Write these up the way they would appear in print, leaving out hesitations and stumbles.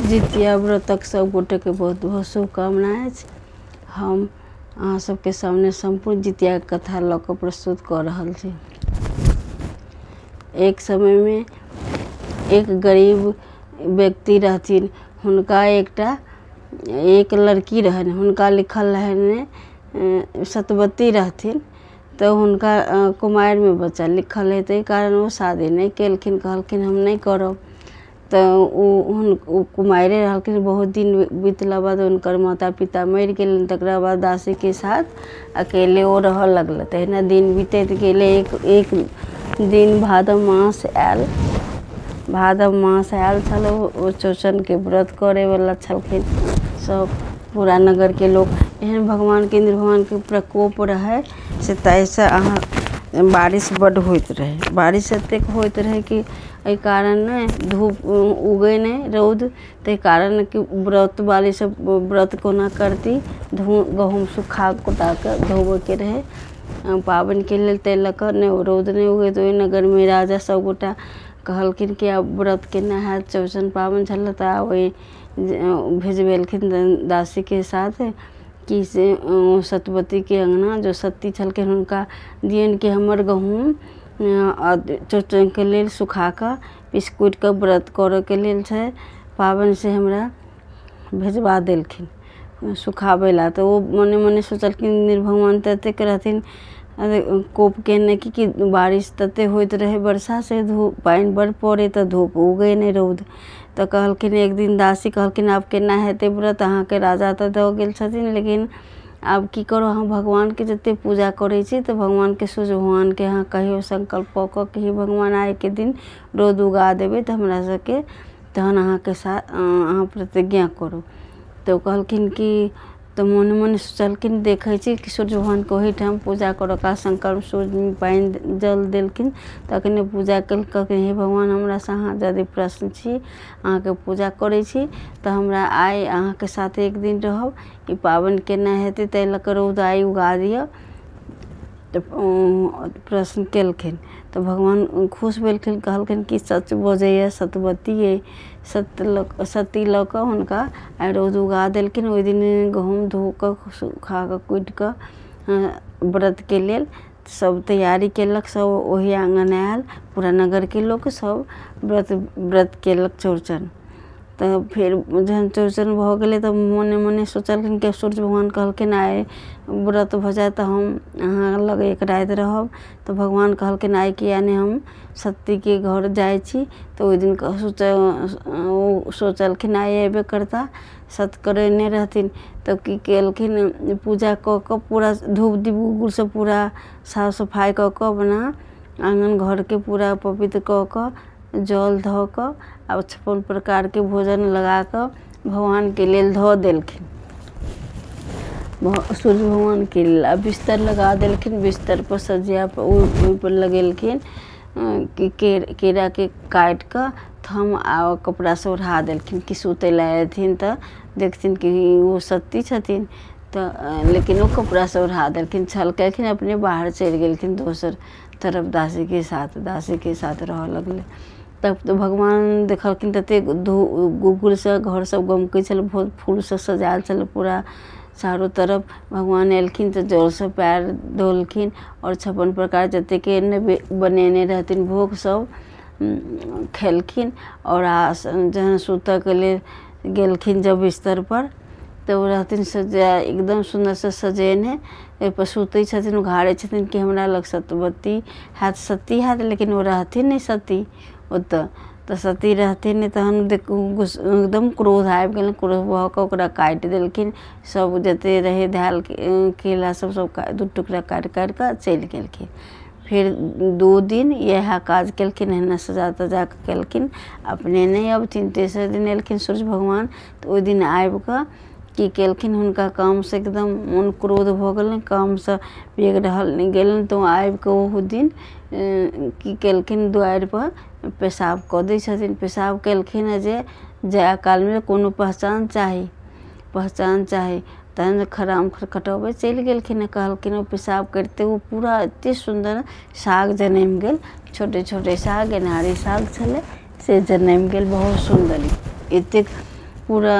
जितिया व्रतक सब गोटेके बहुत बहुत शुभकामना अछि। हम अहाँ सबके सामने सम्पूर्ण जितियाके कथा लऽ कऽ प्रस्तुत कऽ रहल छी। एक समयमे एक गरीब व्यक्ति रहथिन, हुनका एकटा एक लड़की रहनि, हुनका लिखल रहनि सतवती रहथिन, तऽ हुनका कुमारिमे बच्चा लिखल रहै, ताहि कारण ओ शादी नहि केलखिन, कहलखिन हम नहि करब। तऽ ओ कुमारिए रहलखिन। बहुत दिन बीतला बाद हुनकर माता पिता मरि गेलनि, तकरा बाद दासीके साथ अकेले ओ रहऽ लगलथि। तहिना दिन बीतैत गेलै। एक एक दिन भादव मास आयल, भादव मास आयल छल, ओ चौरचनके व्रत करैवला छलखिन सब पूरा नगरके लोक। एहन भगवानके इन्द्र भगवानके प्रकोप रहै से ताहिसँ अहाँ बारिश बड्ड होइत रहै। बारिश एतेक होइत रहै कि एहि कारण ने धूप उगै नहि रौद, ताहि कारण कि व्रत वाली सब व्रत कोना करती। गहूँम सुखा कुटाके धोबऽके रहै पाबनिके लेल, ताहि लऽ कऽ नहि रौद नहि उगै। तऽ ओहि नगरमे राजा सब गोटा कहलखिन कि आब व्रत केना हैत, चौरचन पाबनि छलै। तऽ आब ओहि भेजबेलखिन दासीके साथ कि से सतवतीके अङ्गना जो सती छलखिन हुनका दियनि कि हमर गहूँम चौरचनके लेल सुखाकऽ पीस कुटि कऽ व्रत करऽके लेल छै पाबनि, से हमरा भेजबा देलखिन सुखाबै लए। तऽ ओ मने मने सोचलखिन इन्द्र भगवान तऽ एतेक रहथिन कोप केने कि बारिश तते होइत रहै वर्षा से धूप पानि बड़ पड़ै तऽ धूप उगै नहि रौद। तऽ कहलखिन एक दिन दासी कहलखिन आब केना हेतै व्रत, अहाँके राजा तऽ दऽ गेल छथिन, लेकिन आब की करू, अहाँ भगवानके जते पूजा करै छी तऽ भगवानके सूर्य भगवानके अहाँ कहियो संकल्प कऽ कऽ कि हे भगवान आइके दिन रौद उगा देबै तऽ हमरा सबके तहन अहाँके साथ अहाँ प्रतिज्ञा करू। तऽ ओ कहलखिन कि तऽ मोने मोने सोचलखिन देखै छी कि सूर्य भगवानके ओहिठाम पूजा करऽ का संकल्प सूर्यमे पानि जल देलखिन तखने पूजा केलखिन। हे भगवान हमरासँ अहाँ यदि प्रश्न छी, अहाँके पूजा करै छी, तऽ हमरा आइ अहाँके साथ एक दिन रहब, ई पाबनि केना हेतै, ताहि लऽ कऽ रौद आइ उगा दिअ। तऽ प्रश्न केलखिन तऽ भगवान खुश भेलखिन, कहलखिन कि सच बजैए सतवती अइ, सत्य लऽ सती लऽ कऽ हुनका आइ रौद उगा देलखिन। ओहि दिन गहूँम धो कऽ सुखा कऽ कुटि कऽ व्रतके लेल सब तैयारी केलक, सब ओहि आङ्गन आयल, पूरा नगरके लोक सब व्रत व्रत केलक चौरचन। तऽ फेर जहन चौरचन भऽ गेलै तऽ मोने मोने सोचलखिन कि सूर्य भगवान कहलखिन आइ व्रत भऽ जायत तऽ हम अहाँ लग एक राति रहब। तऽ भगवान कहलखिन आइ किया नहि हम सतीके घर जाइ छी। तऽ ओहि दिन ओ सोचलखिन आइ अयबे करता, सत करेने रहथिन। तऽ की केलखिन, पूजा कऽ कऽ पूरा धूप दीप गुड़सँ पूरा साफ सफाइ कऽ कऽ अपना आङ्गन घरके पूरा पवित्र कऽ कऽ जल धऽ कऽ आ 56 प्रकारके भोजन लगा कऽ भगवानके लेल धऽ देलखिन, सूर्य भगवानके लेल। आ बिस्तर लगा देलखिन, बिस्तर पर सज्जा पर ओहिपर लगेलखिन कि केराके काटि कऽ थम आ कपड़ासँ ओढ़ा देलखिन कि सुतै लए अयथिन तऽ देखथिन कि ओ सती छथिन। तऽ लेकिन ओ कपड़ासँ ओढ़ा देलखिन, छल केलखिन, अपने बाहर चलि गेलखिन दोसर तरफ दासीके साथ, दासीके साथ रहऽ लगलै। तब तऽ भगवान देखलखिन ततेक गुगुलसँ घर सब गमकै छलै, बहुत फूलसँ सजायल छलै पूरा चारू तरफ। भगवान एलखिन तऽ जलसँ पैर धोलखिन आओर 56 प्रकार जतेके बनेने रहथिन भोग सब खेलखिन। आओर जहन सुतऽके लेल गेलखिन जब बिस्तर पर तऽ ओ रहथिन सजा एकदम सुन्दरसँ सजेने, ओहिपर सुतै छथिन, उघारै छथिन कि हमरा लग सतवती हैत, सती हैत, लेकिन ओ रहथिन नहि सती ओतऽ। तऽ सती रहथिन नहि, तहन एकदम क्रोध आबि गेलनि, क्रोध भऽ कऽ ओकरा काटि देलखिन। सब जते रहै धयल केला सब सब दू टुकड़ा काटि काटि कऽ चलि गेलखिन। फेर 2 दिन इएह काज केलखिन, एहिना सजा तजा कऽ केलखिन, अपने नहि अबथिन। तेसर दिन एलखिन सूर्य भगवान, तऽ ओहि दिन आबि कऽ की केलखिन, हुनका कामसँ एकदम मोन क्रोध भऽ गेलनि, कामसँ बेग रहल नहि गेलनि, तऽ ओ आबि कऽ ओहो दिन की केलखिन, दुआरिपर पेशाब कऽ दै छथिन। पेशाब केलखिन हँ जे जाय कालमे कोनो पहचान चाही, पहचान चाही, तहन खराम खटखटबै चलि गेलखिन। कहलखिन ओ पेशाब करिते ओ पूरा एते सुन्दर साग जनमि गेल, छोटे छोटे साग गेनहारी साग छलै से जनमि गेल, बहुत सुन्दर। एतेक पूरा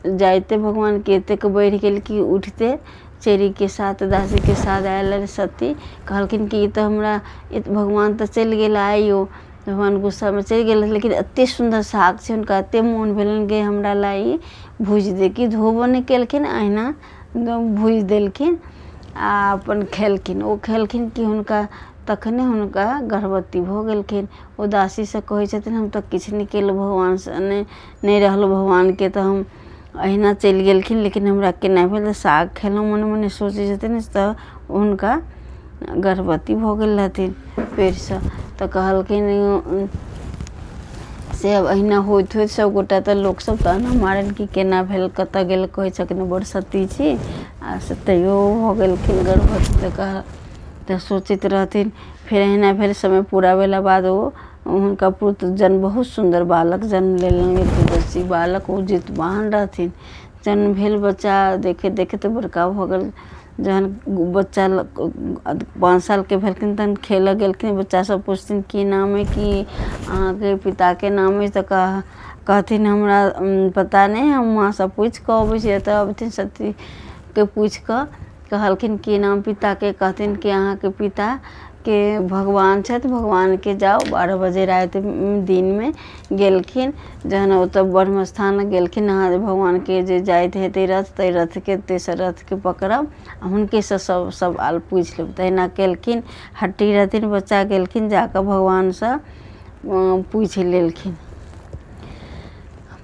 जाइते भगवानके एतेक बढ़ि गेल कि उठिते चेरीके साथ दासीके साथ आयल सती। कहलखिन कि ई तऽ हमरा भगवान तऽ चलि गेल आइयो, भगवान गुस्सामे चलि गेल, लेकिन एते सुन्दर साग छै। हुनका एते मोन भेलनि कि हमरा ला ई भूजि दे, कि धोबो नहि केलखिन, अहिना भूजि देलखिन आ अपन खेलखिन। ओ खेलखिन कि हुनका तखने हुनका गर्भवती भऽ गेलखिन। ओ दासीसँ कहै छथिन हम तऽ किछु नहि केलहुँ, भगवानसँ नहि नहि रहलहुँ भगवानके तऽ हम अहिना चलि गेलखिन, लेकिन हमरा केना भेल साग खेलहुँ, मने मने सोचै छथिन तऽ हुनका गर्भवती भऽ गेल रहथिन पेटसँ। तऽ कहलखिन से अब अहिना होइत होइत सब गोटा तऽ लोकसब ताना मारल कि केना भेल, कतऽ गेल, कहै छथिन बड़ सती छी आ से तैयो भऽ गेलखिन गर्भवती। तऽ कह तऽ सोचैत रहथिन। फेर अहिना भेल, समय पूरा भेला बाद ओ हुनका पुत्र जन्म, बहुत सुन्दर बालक जन्म लेलनि, तेजस्वी बालक, ओ जितवाहन रहथिन। जन्म भेल बच्चा देखैत देखैत बड़का भऽ गेल। जहन बच्चा 5 सालके भेलखिन तहन खेलऽ गेलखिन। बच्चा सब पुछथिन की नाम अइ, की अहाँके पिताके नाम अइ, तऽ कहथिन हमरा पता नहि, हम माँसँ पूछि कऽ अबै छी। तऽ अबथिन सतीके पूछि कऽ कहलखिन की नाम पिताके, कहथिन कि अहाँके पिता के भगवान छथि, भगवानके जाउ। 12 बजे राति दिनमे गेलखिन, जहन ओतऽ ब्रह्म स्थान गेलखिन, अहाँ भगवानके जे जाइत हेतै रथ, ताहि रथके तेसर रथके पकड़ब आ हुनकेसँ सब सवाल पूछि लेब। तहिना केलखिन, हट्टी रहथिन बच्चा, गेलखिन जाकऽ भगवानसँ पूछि लेलखिन।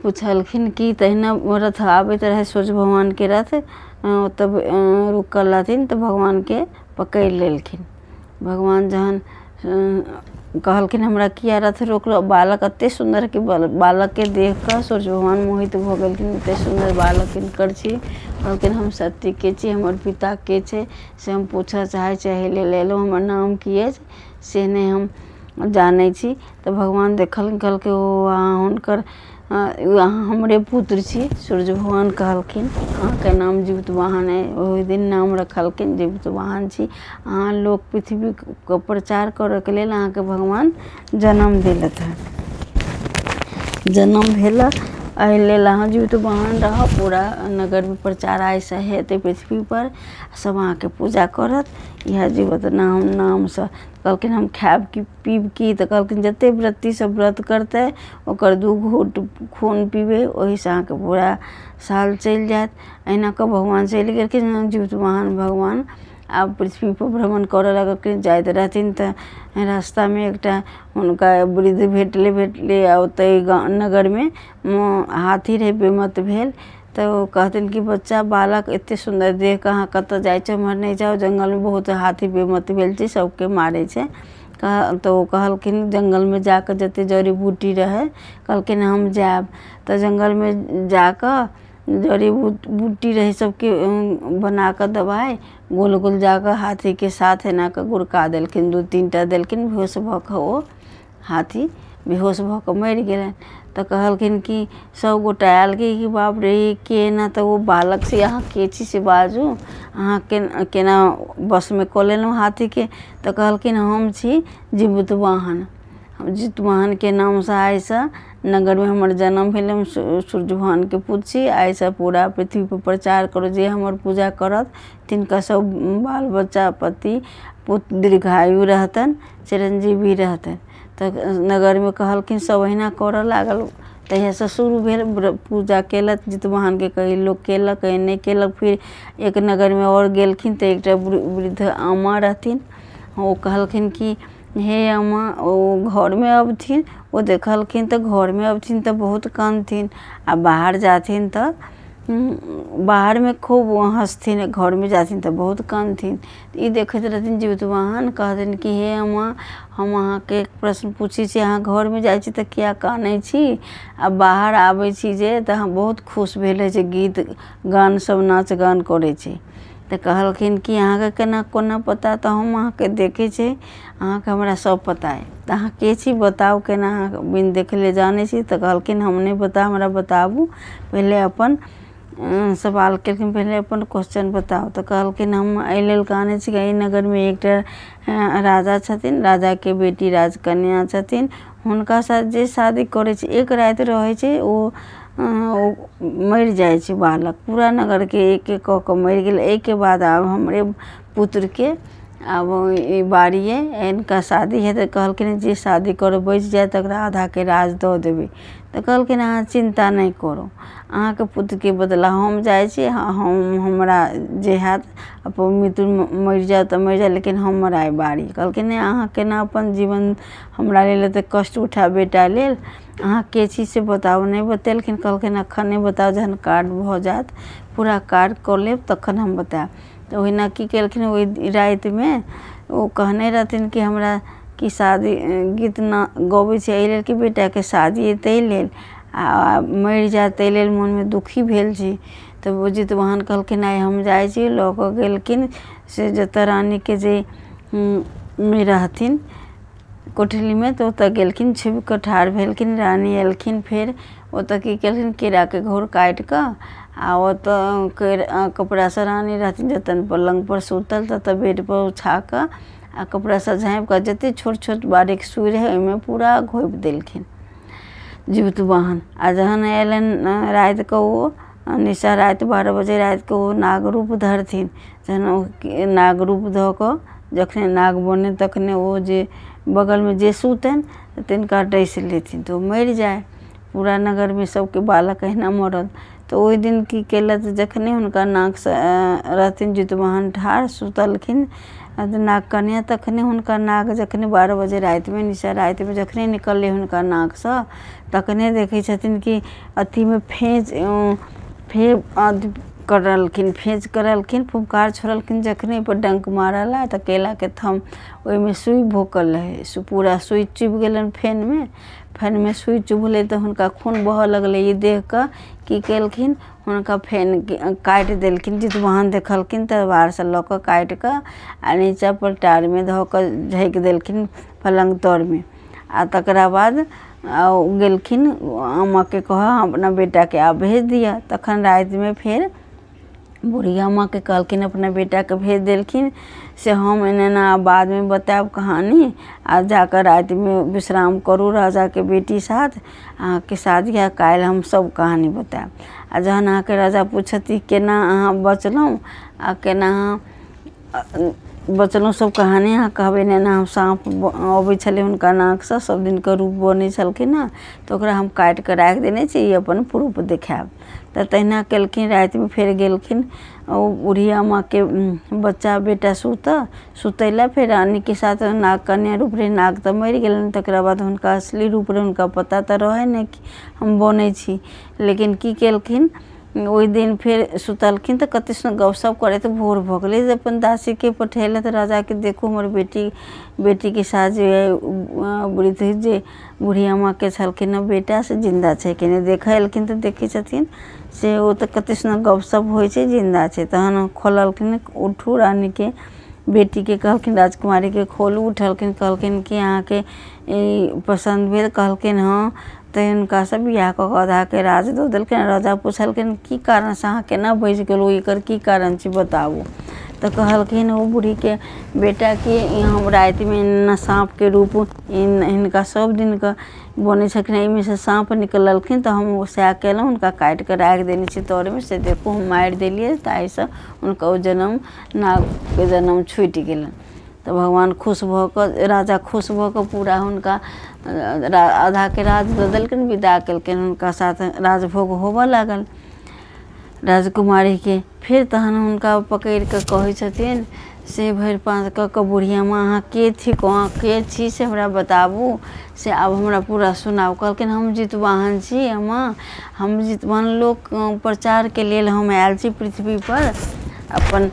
पुछलखिन कि तहिना रथ आबैत रहै सूर्य भगवानके रथ, ओतऽ रुकल रहथिन तऽ भगवानके पकड़ि लेलखिन। भगवान जहन कहलखिन हमरा किया रथ रोकलहुँ, बालक एते सुन्दर कि बालकके देख कऽ सूर्य भगवान मोहित भऽ गेलखिन, एते सुन्दर बालक किनकर छी। कहलखिन हम सतीके छी, हमर पिता के छै से हम पूछऽ चाहै छी, एहि लेल एलहुँ, हमर नाम की अछि से नहि हम जानै छी। तऽ भगवान देखलखिन, कहलकै ओ अहाँ हुनकर अहाँ हमरे पुत्र छी। सूर्य भगवान कहलखिन अहाँके नाम जीवितवाहन अइ, ओहि दिन नाम रखलखिन जीवितवाहन छी अहाँ। लोक पृथ्वीके प्रचार करऽके लेल अहाँके भगवान जन्म देलथि हँ, जन्म भेल एहि लेल अहाँ जीवितवाहन रहब, पूरा नगरमे प्रचार आइसँ हेतै पृथ्वीपर, सब अहाँके पूजा करत इएह जीवत नाम नामसँ। कहलखिन हम खायब कि पीब की, तऽ कहलखिन जते व्रती सब व्रत करतै ओकर 2 घोट खून पीबै, ओहिसँ अहाँके पूरा साल चलि जायत। एहिना कऽ भगवान चलि गेलखिन। जीवितवाहन भगवान आब पृथ्वीपर भ्रमण करऽ लगलखिन। जाइत रहथिन तऽ रास्तामे एकटा हुनका वृद्ध भेटलै भेटलै आ ओतहि नगरमे हाथी रहै बेमत भेल। तऽ ओ कहथिन कि बच्चा बालक एते सुन्दर देख कऽ अहाँ कतऽ जाइ छी, उम्हर नहि जाउ, जंगलमे बहुत हाथी बेमत भेल छै, सबके मारै छै। तऽ ओ कहलखिन जंगलमे जाकऽ जते जड़ी बूटी रहै, कहलखिन हम जायब। तऽ जंगलमे जाकऽ जड़ी बूटी रहै सबके बनाकऽ दबाइ गोल गोल जाकऽ हाथीके साथ एना कऽ गुड़का देलखिन, 2-3 टा देलखिन, बेहोश भऽ कऽ ओ हाथी बेहोश भऽ कऽ मरि गेलनि। तऽ कहलखिन कि सब गोटा आयल कि बाप रे के एना, तऽ ओ बालक से अहाँ के छी से बाजू, अहाँ केना बसमे कऽ लेलहुँ हाथीके। तऽ कहलखिन हम छी जीवितवाहन, हम जितवाहनके नामसँ आइसँ नगरमे हमर जन्म भेल, हम सूर्य भगवानके पुत्र छी, आइसँ पूरा पृथ्वीपर प्रचार करू, जे हमर पूजा करत तिनका सब बाल बच्चा पति पुत्र दीर्घायु रहतनि, चिरंजीवी रहतनि। तऽ नगरमे कहलखिन सब अहिना करऽ लागल। तहियासँ शुरू भेल पूजा केलक जितवाहनके, कहीं लोक केलक कहीं नहि केलक। फिर एक नगरमे आओर गेलखिन तऽ एकटा वृद्ध आमा रहथिन, ओ कहलखिन कि हे अम्मा, ओ घरमे अबथिन, ओ देखलखिन तऽ घरमे अबथिन तऽ बहुत कानथिन आ बाहर जाथिन तऽ बाहरमे खूब हँसथिन, घरमे जाथिन तऽ बहुत कानथिन। ई देखैत रहथिन जीवितवाहन, कहथिन कि हे अम्मा हम अहाँके एक प्रश्न पूछै छी, अहाँ घरमे जाइ छी तऽ किया कानै छी आ बाहर आबै छी जे तऽ हम बहुत खुश भेल रहै छी, गीत गान सब नाच गान करै छी। तऽ कहलखिन कि अहाँके केना कोना पता, तऽ हम अहाँके देखै छी, अहाँके हमरा सब पता अइ, तऽ अहाँ के छी बताउ, केना अहाँ बिन देखले जानै छी। तऽ कहलखिन हम नहि पता, हमरा बताबू पहिले अपन सवाल केलखिन, पहिले अपन क्वेश्चन बताउ। तऽ कहलखिन हम एहि लेल कानै छी कि एहि नगरमे एकटा राजा छथिन, राजाके बेटी राजकन्या छथिन, हुनका साथ जे शादी करै छै एक राति रहै छै ओ ओ मरि जाइ छै बालक। पूरा नगरके एक एक कऽ कऽ मरि गेल। एहिके बाद आब हमरे पुत्रके आब ई बारी अइ, हिनका शादी हेतै। कहलखिन जे शादी करब बचि जायत तकरा आधाके राज दऽ देबै। तऽ कहलखिन अहाँ चिन्ता नहि करू, अहाँके पुत्रके बदला हम जाइ छी, हम हमरा जे हैत अपन मित्र मरि जायत तऽ मरि जायत, लेकिन हमर आइ बारी। कहलखिन नहि, अहाँ केना अपन जीवन हमरा लेल एतेक कष्ट उठायब बेटा लेल? अहाँ के छी से बताउ। नहि बतेलखिन। कहलखिन एखन नहि बताउ, जहन कार्य भऽ जायत, पूरा कार्य कऽ लेब तखन हम बतायब। तऽ ओहिना की केलखिन, ओहि रातिमे ओ कहने रहथिन कि हमरा कि शादी गीत न गबै छै एहि लेल कि बेटाके शादी अइ ताहि लेल, आ मरि जायत ताहि लेल मोनमे दुखी भेल छी। तऽ ओ जितवाहन कहलखिन आइ हम जाइ छी। लऽ कऽ गेलखिन से जतऽ रानीके जे मे रहथिन कोठलीमे, तऽ ओतऽ गेलखिन, छिप कऽ ठाढ़ भेलखिन। रानी एलखिन। फेर ओतऽ की केलखिन, केराके घौर काटि कऽ आ ओतऽ कपड़ासँ रानी रहथिन जतऽ पलङ्गपर सुतल ततऽ बेडपर ओछा कऽ आ कपड़ासँ झाँपि कऽ जतेक छोट छोट बारीक सुइ रहै ओहिमे पूरा घोपि देलखिन जितवाहन। आ जहन अयलनि रातिके, ओ निशा राति 12 बजे रातिके ओ नाग रूप धरथिन। जहन ओ नाग रूप धऽ कऽ जखने नाग बने तखने ओ जे बगलमे जे सुतनि तिनका डसि लेथिन तऽ ओ मरि जाय। पूरा नगरमे सबके बालक अहिना मरल। तऽ ओहि दिन की केलथि, जखने हुनका नाकसँ रहथिन जितवाहन ठाढ़ सुतलखिन नाग कन्या, तखने हुनका नाग जखने 12 बजे रातिमे निशा रातिमे जखने निकललै हुनका नाकसँ, तखने देखै छथिन कि अथीमे फेँच फे करलखिन, फेँच करलखिन, फुफकार छोड़लखिन। जखने ओहिपर डङ्क मारल तऽ केलाके थम ओहिमे सुइ भोकल रहै, से पूरा सुइ चुभि गेलनि फेनमे। फेनमे सुइ चुभलै तऽ हुनका खून बहऽ लगलै। ई देख कऽ की केलखिन, हुनका फेन काटि देलखिन। जितवाहन देखलखिन तऽ वारसँ लऽ कऽ काटि कऽ आ नीचा पर टारमे धऽ कऽ झाँकि देलखिन पलङ्ग तरमे। आ तकरा बाद ओ गेलखिन अम्माके कहऽ, अपना बेटाके आब भेज दिअ। तखन रातिमे फेर बुढ़िया माँके कहलखिन, अपना बेटाके भेज देलखिन से हम एना एना बादमे बतायब कहानी, आ जाकऽ रातिमे विश्राम करू राजाके बेटी साथ, अहाँके शादी है, काल्हि हम सब कहानी बतायब। आ जहन अहाँके राजा पूछत केना अहाँ बचलहुँ आ केना अहाँ बचलहुँ, सब कहानी अहाँ कहबै, एना एना हम साँप अबै छलै हुनका नाकसँ, सब दिनके रूप बनै छलखिन हँ, तऽ ओकरा हम काटि कऽ राखि देने छी, ई अपन प्रूफ देखायब। तऽ तहिना केलखिन। रातिमे फेर गेलखिन ओ बुढ़िया माँके बच्चा बेटा सुतऽ सुतैला फेर रानीके साथ। नाग कन्या रूप रहै, नाग तऽ मरि गेलनि। तकरा बाद हुनका असली रूप रहै, हुनका पता तऽ रहै नहि कि हम बनै छी। लेकिन की केलखिन, ओहि दिन फेर सुतलखिन तऽ कते सुन्दर गपशप करैत भोर भऽ गेलै। अपन दासीके पठेलथि राजाके, देखू हमर बेटी बेटीके साथ जे वृद्ध जे बुढ़िया माँके छलखिन हँ बेटा से जिन्दा छै कि नहि। देखऽ एलखिन तऽ देखै छथिन से ओ तऽ कते सुन्दर गपशप होइ छै, जिन्दा छै। तहन खोललखिन, उठू, रानीके बेटीके कहलखिन, राजकुमारीके खोलू। उठलखिन, कहलखिन कि अहाँके ई पसन्द भेल? कहलखिन हँ। तऽ हुनकासँ बियाह कऽ कऽ आधाके राज दऽ देलखिन। राजा पुछलखिन की कारणसँ अहाँ केना बचि गेलहुँ, एकर की कारण छै बताबू। तऽ कहलखिन ओ बूढ़ीके बेटा कि हम रातिमे साँपके रूप हिनका सब दिनके बनै छलखिन, एहिमे साँप निकललखिन, तऽ हम सएह केलहुँ, हुनका काटि कऽ राखि देने छी तरमे, से देखू हम मारि देलियै, ताहिसँ हुनका ओ जनम नागके जनम छुटि गेलनि। तऽ भगवान खुश भऽ कऽ, राजा खुश भऽ कऽ पूरा हुनका आधाके राज दऽ देलखिन, विदा केलखिन। हुनका साथ राजभोग होबऽ लागल राजकुमारीके। फेर तहन हुनका पकड़ि कऽ कहै छथिन से भरि पाँज कऽ कऽ, बुढ़िया माँ अहाँ के थिकहुँ, अहाँ के छी से हमरा बताबू, से आब हमरा पूरा सुनाउ। कहलखिन हम जितवाहन छी अम्मा, हम जितवाहन लोक प्रचारके लेल हम आयल छी पृथ्वीपर, अपन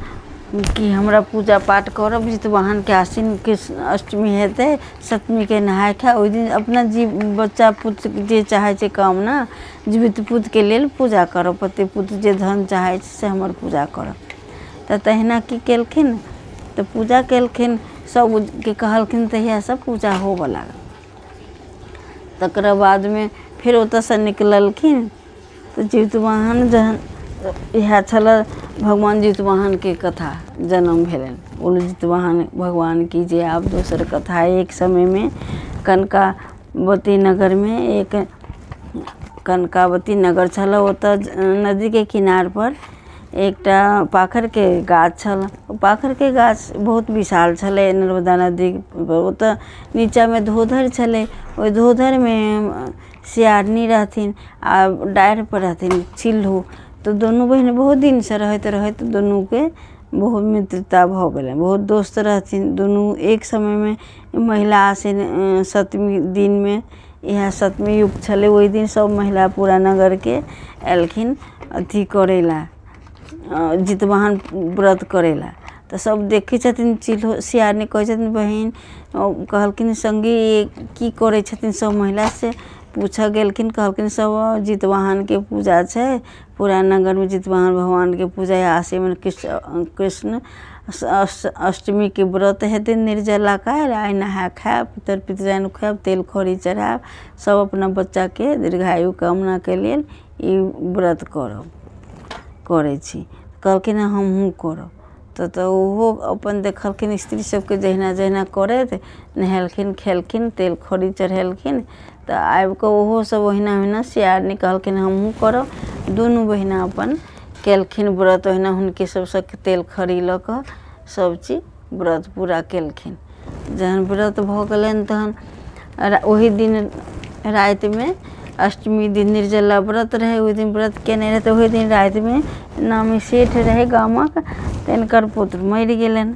कि हमरा पूजा पाठ करब। जितवाहनके आश्विनके अष्टमी हेतै, सप्तमीके नहाय खाय, ओहि दिन अपना जीव बच्चा पुत्र जे चाहै छै कामना, जीवित पुत्रके लेल पूजा करब, पति पुत्र जे धन चाहै छै से हमर पूजा करब। तऽ तहिना की केलखिन, तऽ पूजा केलखिन, सबके कहलखिन, तहियासँ पूजा होबऽ लागल। तकरा बादमे फेर ओतऽसँ निकललखिन तऽ जितवाहन जहन इएह छलै भगवान जितवाहनके कथा, जनम भेलनि ओ जितवाहन भगवान की जे। आब दोसर कथा। एक समयमे कनकावती नगरमे एक कनकावती नगर छलै। ओतऽ नदीके किनारपर एकटा पाखरके गाछ छल। ओ पाखरके गाछ बहुत विशाल छलै। नर्मदा नदी ओतऽ नीचाँमे धोधरि छलै। ओहि धोधरिमे सियारनी रहथिन आ डाढ़िपर रहथिन चिल्हो। तऽ दुनू बहिन बहुत दिनसँ रहैत रहैत दुनूके बहुत मित्रता भऽ गेलनि, बहुत दोस्त रहथिन दुनू। एक समयमे महिला आसिन सप्तमी दिनमे, इएह सप्तमी युग छलै, ओहि दिन सब महिला पूरा नगरके एलखिन अथी करै लए, जितवाहन व्रत करै लए। तऽ सब देखै छथिन। चिल्हो सियारनी कहै छथिन बहिन, कहलखिन सङ्गी की करै छथिन सब महिला से पूछऽ गेलखिन। कहलखिन सब जितवाहनके पूजा छै, पूरा नगरमे जितवाहन भगवानके पूजा। आसिन कृष्ण अष्टमीके व्रत हेतै निर्जला। काल्हि आइ नहाय खायब, पितर पितराइन खुआयब, तेल खरी चढ़ायब, सब अपना बच्चाके दीर्घायु कामनाके लेल ई व्रत करब करै छी। कहलखिन हमहूँ करब। तऽ ओहो अपन देखलखिन स्त्री सबके जहिना जहिना करैत, नहेलखिन खेलखिन, तेल खरी चढ़ेलखिन। तऽ आबि कऽ ओहो सब ओहिना ओहिना सियारनी कहलखिन हमहूँ करब। दुनू बहिना अपन केलखिन व्रत, ओहिना हुनके सबसँ तेल खरी लऽ कऽ सब चीज व्रत पूरा केलखिन। जहन व्रत भऽ गेलनि तहन ओहि दिन रातिमे, अष्टमी दिन निर्जला व्रत रहै, ओहि दिन व्रत केने रहै। तऽ ओहि दिन रातिमे नामी सेठ रहै गामक, तिनकर पुत्र मरि गेलनि।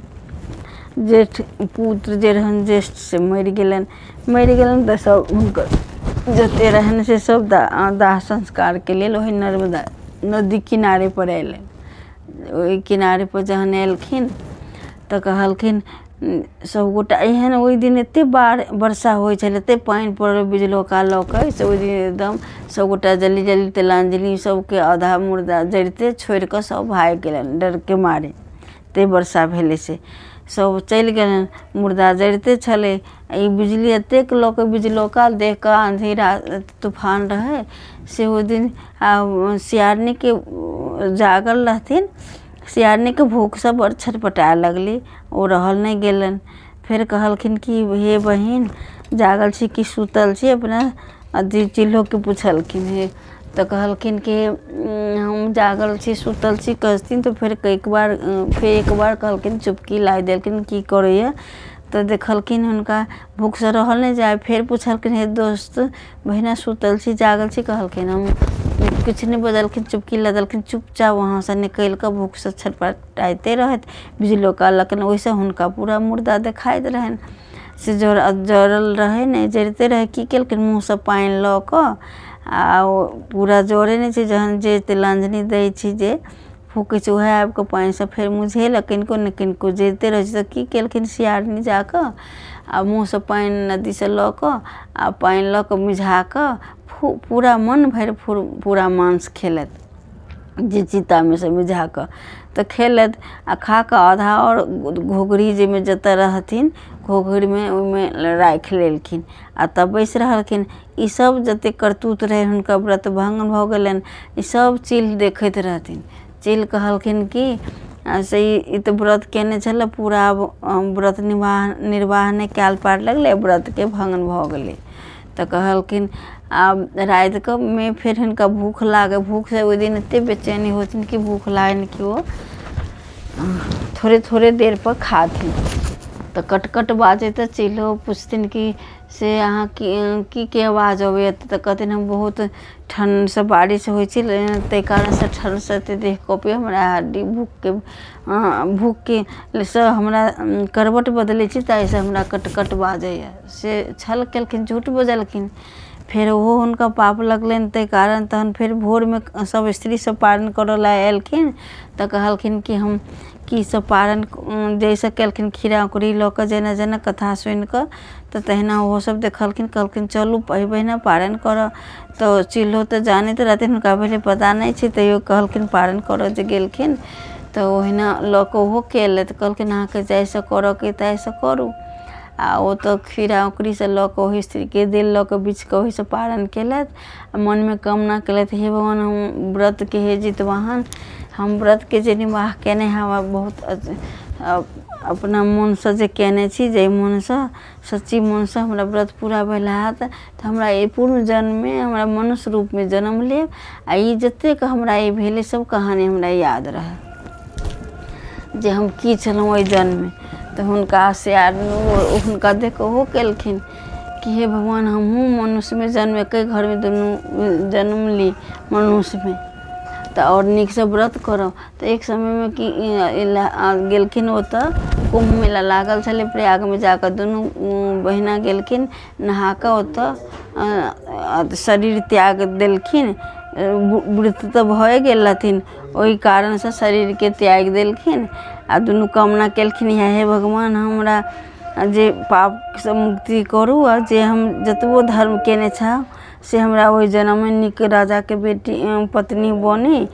जेठ पुत्र जे रहनि ज्येष्ठ से मरि गेलनि। मरि गेलनि तऽ सब हुनकर जते रहनि से सब दाह संस्कारके लेल ओहि नर्मदा नदी किनारे पर अयलनि। ओहि किनारे पर जहन एलखिन तऽ कहलखिन सबगोटा एहन ओहि दिन एते बाढ़ि वर्षा होइ छलै, एते पानि पड़ल बिजलौका लऽ कऽ से ओहि दिन एकदम सबगोटा जल्दी जल्दी तिलाञ्जलि सबके आधा मुर्दा जरिते छोड़ि कऽ सब भागि गेलनि डरके मारे। एते वर्षा भेलै से सब चलि गेलनि, मुर्दा जरिते छलै। ई बिजली एतेक लऽ कऽ बिजलौका देख कऽ आँधी तूफान रहै से ओहि दिन आ सियारनीके जागल रहथिन। सियारनीके भूखसँ बड़ छटपटाए लगली, ओ रहल नहि गेलनि। फेर कहलखिन कि हे बहिन, जागल छी कि सुतल छी? अपना अथी चिल्होके पुछलखिन हे। तऽ कहलखिन कि हम जागल छी सुतल छी कहथिन। तऽ फेर एक बार, फेर एक बार कहलखिन, चुपकी लाइ देलखिन की करैया। तऽ देखलखिन हुनका भूखसँ रहल नहि जाय। फेर पुछलखिन हे दोस्त बहिना, सुतल छी जागल छी? कहलखिन हम किछु नहि बजलखिन, चुपकी लऽ देलखिन। चुपचाप वहाँसँ निकलि कऽ भूखसँ छटपटाइते रहथि, बिजलोका लऽ ओहिसँ हुनका पूरा मुर्दा देखाइत रहनि से जरल रहै नहि, जरिते रहै। की केलखिन, मुँहसँ पानि लऽ कऽ आ ओ पूरा जरै नहि छै, जहन जे तिलाञ्जलि दै छी जे फूकै छै उएह आबि कऽ पानिसँ फेर मुझेलक, किनको ने किनको जरिते रहै छै। तऽ की केलखिन सियारनी जा कऽ आ मुँहसँ पानि नदीसँ लऽ कऽ आ पानि लऽ कऽ मिझा कऽ पूरा मन भरि पूरा मांस खेलथि जे चितामे से मिझा कऽ। तऽ खेलथि आ खा कऽ आधा आओर घोघरी जाहिमे जतऽ रहथिन घोघरीमे ओहिमे राखि लेलखिन आ तब बैसि रहलखिन। ई सब जतेक करतूत रहै हुनकर व्रत भङ्ग भऽ गेलनि। ई सब चील देखैत रहथिन। चील कहलखिन कि से ई तऽ व्रत केने छलै, पूरा व्रत निर्वाह निर्वाह नहि कयल पार लगलै, व्रतके भङ्ग भऽ गेलै। तऽ कहलखिन आब रातिके मे फेर हिनका भूख लागल। भूखसँ ओहि दिन एते बेचैनी होथिन कि भूख लागनि कि ओ थोड़े थोड़े देर पर खाथिन। तऽ कटकट बाजै। तऽ चिल्हो पुछथिन कि से अहाँ की के आवाज अबैया? तऽ कहथिन हम बहुत ठण्डसँ बारिश होइ छै ताहि कारणसँ ठण्डसँ एते देह कँपैया, हमरा हड्डी भूखके भूखके सँ हमरा करवट बदलै छी, ताहिसँ हमरा कटकट बाजैया। से छल केलखिन, झूठ बजलखिन। फेर ओहो हुनका पाप लगलनि ताहि कारण। तहन फेर भोरमे सब स्त्री सब पारण करऽ लए एलखिन तऽ कहलखिन कि हम की सब पारण जाहिसँ केलखिन खीरा औकरी लऽ कऽ जेना जेना कथा सुनि कऽ तऽ तहिना ओहो सब देखलखिन। कहलखिन चलू बहिना पारण करऽ। तऽ चिल्हो तऽ जानैत रहथिन, हुनका भेलै पता नहि छै, तैयो कहलखिन पारण करऽ जे गेलखिन तऽ ओहिना लऽ कऽ ओहो केलथि। कहलखिन अहाँके जाहिसँ करऽके ताहिसँ करू। आ ओ तऽ खीरा औकरीसँ लऽ कऽ ओहि स्त्रीके देल लऽ कऽ बिछ कऽ ओहिसँ पारण केलथि आ मनमे कामना केलथि, हे भगवान, हम व्रतके, हे जितवाहन, हम व्रतके जे निर्वाह केने हँ बहुत अपना मोनसँ जे कयने छी, जाहि मोनसँ सच्ची मोनसँ हमरा व्रत पूरा भेल हैत तऽ हमरा एहि पूर्व जन्ममे हमरा मनुष्य रूपमे जन्म लेब आ ई जतेक हमरा ई भेलै सब कहानी हमरा याद रहै जे हम की छलहुँ ओहि जन्ममे। तऽ हुनका से हुनका देख कऽ ओहो केलखिन कि हे भगवान, हमहूँ मनुष्यमे जन्म एके घरमे दुनू जन्म ली मनुष्यमे तऽ आओर नीकसँ व्रत करब। तऽ एक समयमे की गेलखिन ओतऽ कुम्भ मेला लागल छलै प्रयागमे, जाकऽ दुनू बहिना गेलखिन नहा कऽ ओतऽ शरीर त्याग देलखिन। वृद्ध तऽ भए गेल रहथिन, ओहि कारणसँ शरीरके त्यागि देलखिन आ दुनू कामना केलखिन, हे भगवान हमरा जे पापसँ मुक्ति करू आ जे हम जतबो धर्म कयने छौ से हमरा ओहि जन्ममे नीक राजाके बेटी पत्नी बनी।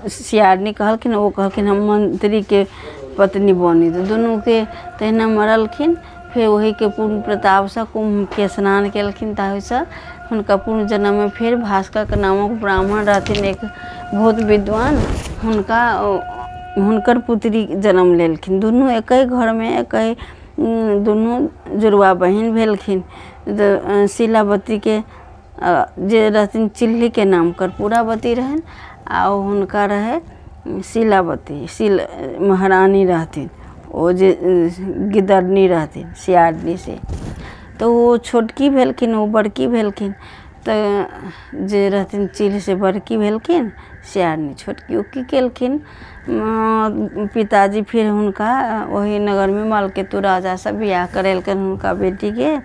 सियारनी कहलखिन, ओ कहलखिन हम मंत्रीके पत्नी बनी। तऽ दुनूके तहिना मरलखिन। फेर ओहिके पूर्ण प्रतापसँ कुम्भके स्नान केलखिन, ताहिसँ हुनका पूर्ण जन्ममे फेर भास्कर नामक ब्राह्मण रहथिन एक बहुत विद्वान, हुनका हुनकर पुत्री जन्म लेलखिन। दुनू एके घरमे एके दुनू जुड़वा बहिन भेलखिन। शीलावतीके जे रहथिन चिल्लीके नाम कर्पूरावती रहनि आ हुनका रहै शीलावती, शील महारानी रहथिन, ओ जे गिदरनी रहथिन सियारनी से। तऽ ओ छोटकी भेलखिन, ओ बड़की भेलखिन। तऽ जे रहथिन चील से बड़की भेलखिन, सियारनी छोटकी। ओ की केलखिन, पिताजी फिर हुनका ओहि नगरमे मालकेतु राजासँ बियाह करेलकनि हुनका बेटीके,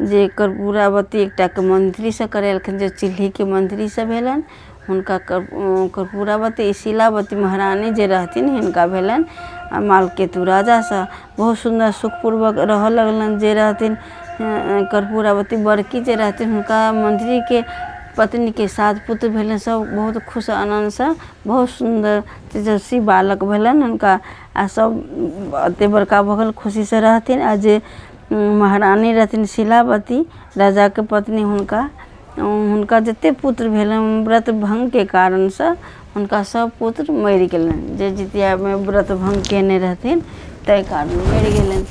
जे कर्पूरावती एकटाके मंत्रीसँ करेलखिन, जे चिल्हीके मंत्रीसँ भेलनि हुनका कर्पूरावती। शीलावती महारानी जे रहथिन हिनका भेलनि मालकेतु राजासँ। बहुत सुन्दर सुखपूर्वक रहऽ लगलनि। जे रहथिन कर्पूरावती बड़की जे रहथिन हुनका मंत्रीके पत्नीके 7 पुत्र भेलनि, सब बहुत खुश आनन्दसँ बहुत सुन्दर तेजस्वी बालक भेलनि हुनका आ सब एते बड़का भऽ गेल खुशीसँ रहथिन। आ जे महारानी रहथिन शीलावती राजाके पत्नी, हुनका हुनका जते पुत्र भेलनि व्रत भङ्गके कारणसँ हुनका सब पुत्र मरि गेलनि। जे जितियामे व्रत भङ्ग केने रहथिन ताहि कारण मरि गेलनि।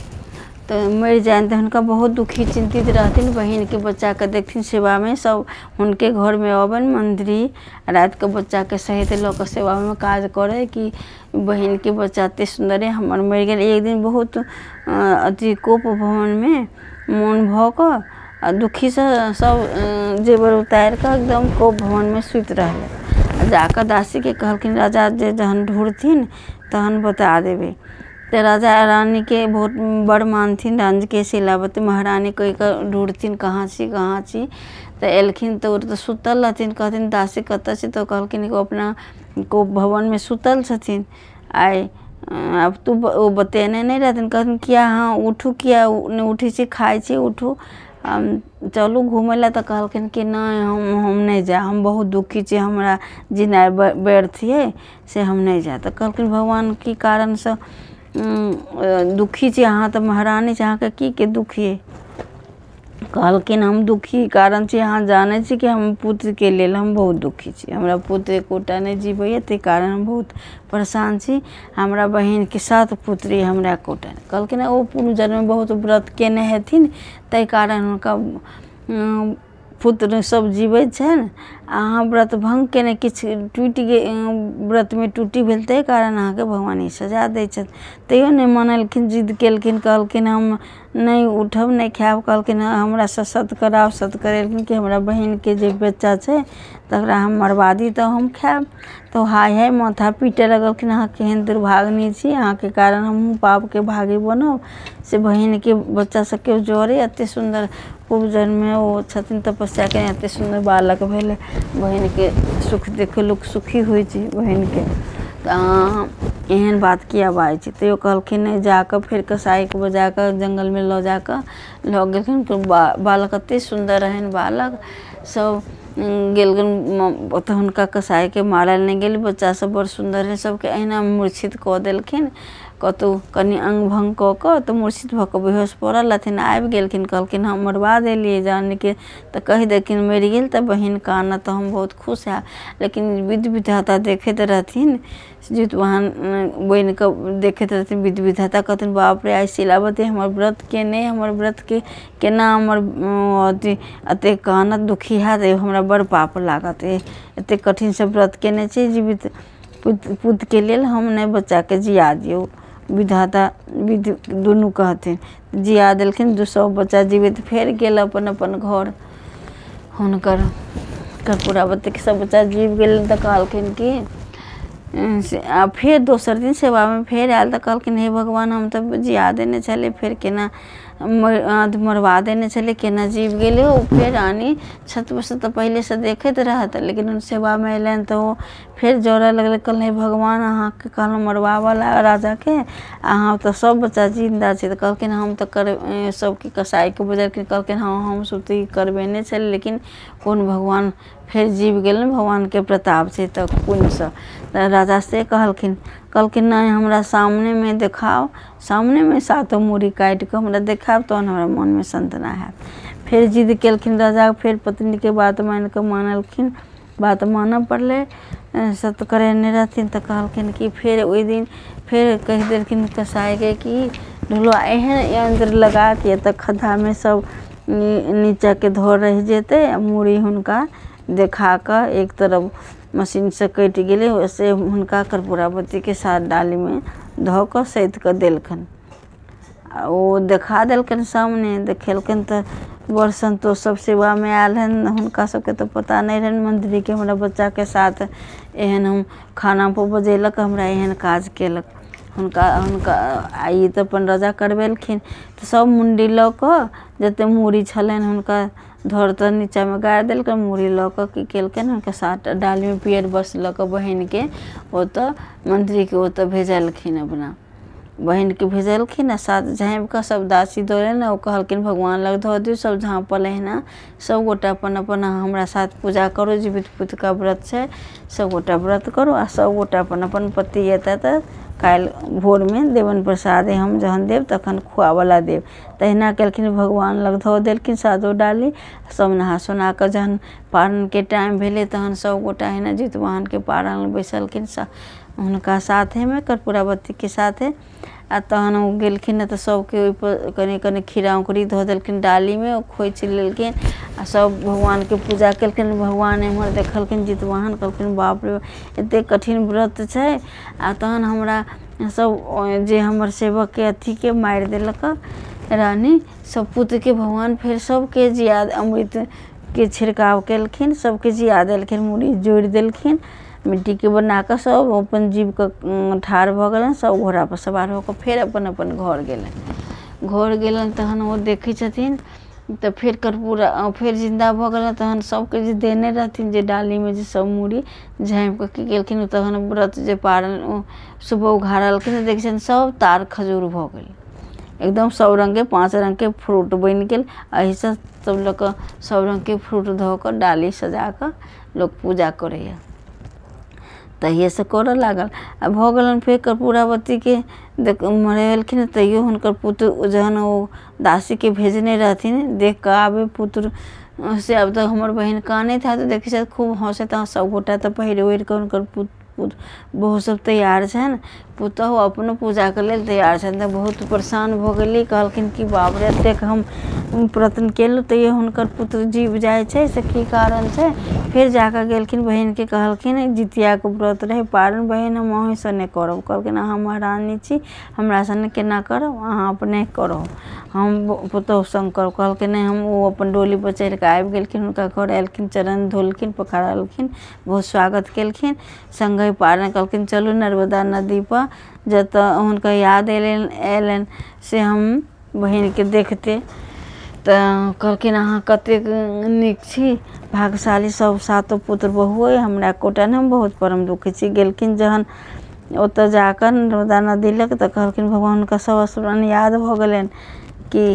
तऽ मरि जानि तऽ हुनका बहुत दुखी चिन्तित रहथिन। बहिनके बच्चाके देखथिन सेवामे, सब हुनके घरमे अबनि मंत्री, रातिके बच्चाके सहित लऽ कऽ सेवामे काज करै कि बहिनके बच्चा एते सुन्दर हमर मरि गेल। एक दिन बहुत अथी कोप भवनमे मोन भऽ कऽ आ दुखीसँ सब जेवर उतारि कऽ एकदम कोप भवनमे सुति रहलै। जाकऽ दासीके कहलखिन राजा जे जहन ढूँढथिन तहन बता देबै। तऽ राजा रानीके बहुत बड़ मानथिन, रानीके शीलावती महारानी कहि कऽ ढूँढथिन कहाँ छी कहाँ छी। तऽ एलखिन तऽ ओ तऽ सुतल रहथिन। कहथिन दासी कतऽ छी, तऽ कहलखिन ओ अपना कोप भवनमे सुतल छथिन। आइ आब तू ओ बतेने नहि रहथिन। कहथिन किया अहाँ उठू, किया नहि उठै छी, खाइ छी, उठू चलू घूमै लए। तऽ कहलखिन कि नहि हम नहि जायब, हम बहुत दुखी छी, हमरा जिनाइ व्यर्थ अइ से हम नहि जायब। तऽ कहलखिन भगवान की कारणसँ दुखी छी अहाँ, तऽ महारानी छी, अहाँके की के दुखी अइ? कहलखिन हम दुखी कारण छी, अहाँ जानै छी कि हम पुत्रके लेल हम बहुत दुखी छी, हमरा पुत्र एकोटा नहि जीवैए ताहि कारण हम बहुत परेशान छी, हमरा बहिनके 7 पुत्री हमरा एकोटा नहि। कहलखिन ओ पूर्व जन्ममे बहुत व्रत केने हेथिन ताहि कारण हुनका पुत्र सब जीवैत छनि, अहाँ व्रत भङ्ग केने किछु टूटि गेल, व्रतमे टूटी भेल ताहि कारण अहाँके भगवान ई सजा दै छथि। तैयो नहि मानलखिन, जिद केलखिन, कहलखिन हम नहि उठब नहि खायब। कहलखिन हमरा सत कराउ, सत करेलखिन कि हमरा बहिनके जे बच्चा छै तकरा हम मरबा दी तऽ हम खायब। तऽ हाय हाय माथा पीटऽ लगलखिन, अहाँ केहन दुर्भाग्नी छी, अहाँके कारण हमहूँ पापके भागी बनब, से बहिनके बच्चा सबके जरे एते सुन्दर पूर्व जन्ममे ओ छथिन तपस्या केने एते सुन्दर बालक भेलै, बहिनके सुख देख लोक सुखी होइ छै बहिनके, तऽ अहाँ एहन बात किया बाजै छी? तैयो कहलखिन नहि, जाकऽ फेर कसाईके बजाकऽ जङ्गलमे लऽ जाकऽ लऽ गेलखिन। तऽ बालक एते सुन्दर रहनि, बालक सब गेलखिन ओतऽ, हुनका कसाईके मारल नहि गेल, बच्चा सब बड़ सुन्दर रहै, सबके अहिना मूर्छित कऽ देलखिन। कतहु कनि अङ्ग भङ्ग कऽ कऽ तऽ मूर्छित भऽ कऽ बेहोश पड़ल रहथिन। आबि गेलखिन, कहलखिन हम मरबा देलियै जानके, तऽ कहि देलखिन मरि गेल तऽ बहिन कानत तऽ हम बहुत खुश हैब। लेकिन विध विधाता देखैत रहथिन, जितवाहन बनि कऽ देखैत रहथिन विध विधाता। कहथिन बाप रे, आइ शिलावती हमर व्रत केने, हमर व्रतके केना हमर अथी एतेक कानत दुखी हैत, हमरा बड़ पाप लागत, एतेक कठिनसँ व्रत केने छी जीवित पुतके लेल, हम नहि बच्चाके जिया दियौ। विधाता विध दुनू कहथिन, जिया देलखिन। दू सभ बच्चा जीवित फेर गेल अपन अपन घर। हुनकर कर्पूरावतीके सभ बच्चा जीव गेल तऽ कहलखिन कि से आ फेर दोसर दिन सेवामे फेर आयल तऽ कहलखिन हे भगवान, हम तऽ जिया देने छलियै, फेर केना मरबा देने छलियै, केना जीव गेलै ओ? फेर रानी छतपरसँ तऽ पहिलेसँ देखैत रहत, लेकिन सेवामे अयलनि तऽ ओ फेर जरऽ लगलै। कहलनि भगवान, अहाँके कहलहुँ मरबाबऽला राजाके, अहाँ तऽ सब बच्चा जिन्दा छै। तऽ कहलखिन हम तऽ कर सबके कसाइके बजेलखिन। कहलखिन हँ, हमसब तऽ ई करबेने छलियै, लेकिन कोन भगवान फेर जीव गेलनि, भगवानके प्रताप छै। तऽ कोनसँ तऽ राजा से कहलखिन। कहलखिन नहि, हमरा सामनेमे देखाउ, सामनेमे सातो मूड़ी काटि कऽ हमरा देखायब, तहन हमरा मोनमे सन्तना हैत। फेर जिद केलखिन राजा, फेर पत्नीके बात मानि कऽ मानलखिन, बात मानऽ पड़लै, सत करेने रहथिन। तऽ कहलखिन कि फेर ओहि दिन फेर कहि देलखिन कसाइके कि ढोलुआ एहन यन्त्र लगा कि एतऽ खद्धामे सब नीचाँके धर रहि जेतै आ मूड़ी हुनका देखा कऽ एक तरफ मशीनसँ कटि गेलै, ओहिसँ हुनका कर्पूरावतीके साथ डालीमे धऽ कऽ सैंत कऽ देलखिन आ ओ देखा देलकनि। सामने देखेलकनि तऽ बड़ संतोष। सब सेवामे आयल हन, हुनका सबके तऽ पता नहि रहनि मंत्रीके, हमरा बच्चाके साथ एहन हम खानापर बजेलक, हमरा एहन काज केलक हुनका हुनका आ ई तऽ अपन राजा करबेलखिन। तऽ सब मुण्डी लऽ कऽ जते मूड़ी छलनि हुनका धर तर नीचाँमे गाड़ि देलकनि। मूड़ी लऽ कऽ की केलकनि? हुनका सात डालीमे पियर वस्त्र लऽ कऽ बहिनके ओतऽ, मंत्रीके ओतऽ भेजलखिन, अपना बहिनके भेजलखिन आ साथ झाँपि कऽ सब दासी दऽ ओ कहलखिन भगवान लग धऽ दियौ। सब झाँपल एहिना सब गोटा अपन अपन हमरा साथ पूजा करू, जीवित्पुत्रिका व्रत छै, सब गोटा व्रत करू आ सब गोटा अपन अपन पति एतै तऽ काल्हि भोरमे देबनि प्रसादे, हम जहन देब तखन खुआबऽ देब। तहिना केलखिन, भगवान लग धऽ देलखिन सातो डाली। सब नहा सोना कऽ जहन पारनके टाइम भेलै तहन सब गोटा एहिना जितवाहनके पारन बैसलखिन हुनका साथेमे, कर्पूरावतीके साथे। आ तहन ओ गेलखिन तऽ सबके ओहिपर कनि कनि खीरा औंकुरी धऽ देलखिन डालीमे, ओ खोइछ लेलखिन आ सब भगवानके पूजा केलखिन। भगवान एम्हर देखलखिन जितवाहन, कहलखिन बाप रे, एते कठिन व्रत छै आ तहन हमरा सब जे हमर सेवकके अथीके मारि देलक रानी सब पुत्रके। भगवान फेर सबके जिया अमृतके छिड़काव केलखिन, सबके जिया देलखिन, मूड़ी जोड़ि देलखिन मिट्टीके बना कऽ। सब अपन जीवके ठाढ़ भऽ गेलनि, सब घोड़ापर सवार हो कऽ फेर अपन अपन घर गेलनि। घर गेलनि तहन ओ देखै छथिन तऽ फेर कर्पूरा फेर जिन्दा भऽ गेलनि। तहन सबके जे देने रहथिन जे डालीमे जे सब मूड़ी झाँपि कऽ की केलखिन? तहन व्रत जे पारन ओ सुबह उघारलखिन तऽ देखै छथिन सब तार खजूर भऽ गेल, एकदम सब रङ्गके 5 रङ्गके फ्रूट बनि गेल। एहिसँ सब लऽ कऽ सब रङ्गके फ्रूट धऽ कऽ डाली सजा कऽ लोक पूजा करैया, तहिएसँ करऽ लागल आ भऽ गेलनि। फेर कर्पूरावतीके देख मरेलखिन, तैयो हुनकर पुत्र जहन ओ दासीके भेजने रहथिन देख कऽ आबै पुत्र से, आब तऽ हमर बहिन कानैत हैत, देखै छथि खूब हँसैत सब गोटा तऽ पहिर ओढ़ि कऽ हुनकर पुत्र बहु सब तैयार छनि, पुतहु अपनो पूजाके लेल तैयार छनि, तऽ बहुत परेशान भऽ गेली। कहलखिन कि बाप रे, एतेक हम प्रयत्न केलहुँ तैयो हुनकर पुत्र जीव जाइ छै, से की कारण छै? फेर जाकऽ गेलखिन, बहिनके कहलखिन, जितियाके व्रत रहै पारन, बहिन हम अहीँ नहि करब। कहलखिन अहाँ महारानी छी, हमरा सने केना करब? अहाँ अपने करब, हम पुतहु सङ्ग करब। कहलखिन नहि हम। ओ अपन डोलीपर चढ़ि कऽ आबि गेलखिन, हुनका घर एलखिन, चरण धोलखिन, पखारलखिन, बहुत स्वागत केलखिन, सङ्गहि पारन। कहलखिन चलू नर्मदा नदीपर, जतऽ हुनका याद अयलनि से हम बहिनके देखते। तऽ कहलखिन अहाँ कतेक नीक छी, भाग्यशाली, सब सातो पुत्र बहु अइ, हमरा एकोटा नहि, हम बहुत परम दुखी छी। गेलखिन जहन ओतऽ जाकऽ नर्मदा नदी लग तऽ कहलखिन भगवान, हुनका सब स्मरण याद भऽ गेलनि कि